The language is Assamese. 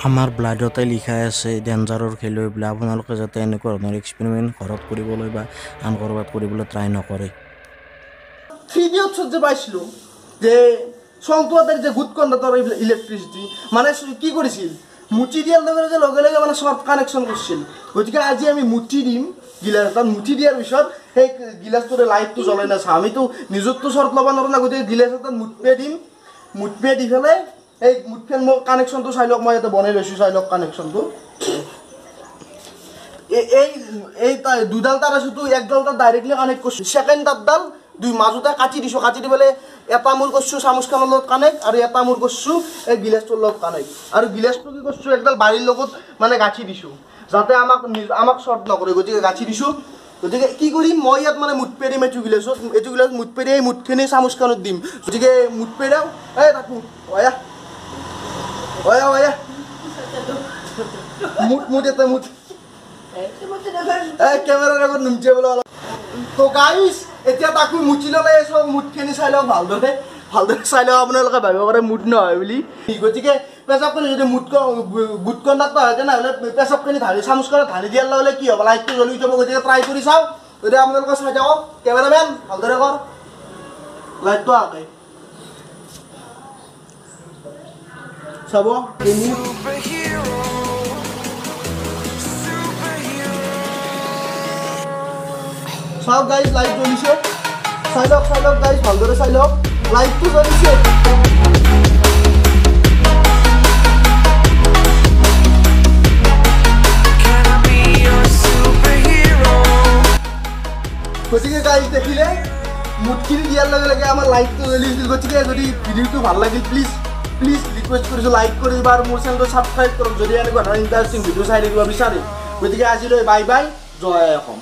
আমাৰ ব্লাডতে লিখা আছে ডেঞ্জাৰৰ খেলুৱৈ বোলে। আপোনালোকে যাতে এনেকুৱা ধৰণৰ এক্সপেৰিমেণ্ট ঘৰত কৰিবলৈ বা আন ক'ৰবাত কৰিবলৈ ট্ৰাই নকৰে। থ্ৰী ইডিয়টছত যে পাইছিলোঁ যে চলটোৱাতে যে গুড কণ্ডাক্টৰ ইলেক্ট্ৰিচিটি, মানে কি কৰিছিল, মুঠি দিয়াৰ লগে লগে লগে লগে মানে শ্বৰ্ট কানেকশ্যন কৰিছিল। গতিকে আজি আমি মুঠি দিম গিলাচ এটাত, মুঠি দিয়াৰ পিছত সেই গিলাচটোৰে লাইটটো জ্বলাই নাচাওঁ। আমিতো নিজততো শ্বৰ্ট ল'ব নোৱাৰোঁ না, গতিকে গিলাচ এটাত মুঠপে দিম। মুঠপে দি পেলাই এই মুঠফেন মই কানেকশ্যনটো চাই লওক, মই ইয়াতে বনাই লৈছোঁ, চাই লওক কানেকশ্যনটো। এই দুডাল তাঁৰ আছে তো, একডাল তাঁৰ ডাইৰেক্টলি কানেক্ট কৰিছোঁ, ছেকেণ্ড তাঁৰডাল দুই মাজতে কাটি দিছোঁ। কাটি দি পেলাই এটা মূৰ কৰিছোঁ চামুচখনৰ লগত কানেক্ট, আৰু এটা মূৰ কৰিছোঁ এই গিলাচটোৰ লগত কানেক্ট। আৰু গিলাচটো কি কৰিছোঁ, একডাল বাৰীৰ লগত মানে গাঁঠি দিছোঁ, যাতে আমাক শ্বৰ্ট নকৰে, গতিকে গাঁঠি দিছোঁ। গতিকে কি কৰিম মই ইয়াত মানে মুঠ পেৰিম এইটো গিলাচত, এইটো গিলাচত মুঠ পেৰি এই মুঠখিনি চামুচখনত দিম। গতিকে মুঠ পেৰাও, এই তাকো অয়া অয়া অয়া মুঠ মুঠ এটা মুঠ, এই কেমেৰাৰ আগত নুমচে বোলে অলপ। তো গাইছ এতিয়া তাকো মুচি ল'লে, চব মুঠখিনি চাই লওক ভালদৰে, ভালদৰে চাই লওক, আপোনালোকে ভাবিব পাৰে মুঠ নহয় বুলি। গতিকে পেচাবখিনি যদি মুঠ গুড কণ্ডাক্টৰ হয় তেনেহ'লে পেচাবখিনি ঢালি চামুচখনত ঢালি দিয়াৰ লগে লগে কি হ'ব, লাইটটো জ্বলি উঠিব। গতিকে ট্ৰাই কৰি চাওক। গতিকে আপোনালোকে চাই থাকক, কেমেৰামেন ভালদৰে কৰ, লাইটটো আহকে চাব। চাওক গাইজ লাইট জ্বলিছে, চাই লওক, চাই লওক গাইজ, ভালদৰে চাই লওক, লাইটটো জ্বলিছে। গতিকে গাইজ দেখিলে মুঠখিনি দিয়াৰ লগে লগে আমাৰ লাইটটো জ্বলি উঠিল। গতিকে যদি ভিডিঅ'টো ভাল লাগিল প্লিজ প্লিজ ৰিকুৱেষ্ট কৰিছোঁ, লাইক কৰি দিব আৰু মোৰ চেনেলটো ছাবস্ক্ৰাইব কৰক যদি এনেকুৱা ধৰণৰ ইণ্টাৰেষ্টিং ভিডিঅ' চাই থাকিব বিচাৰে। গতিকে আজিলৈ বাই বাই, জয় অসম।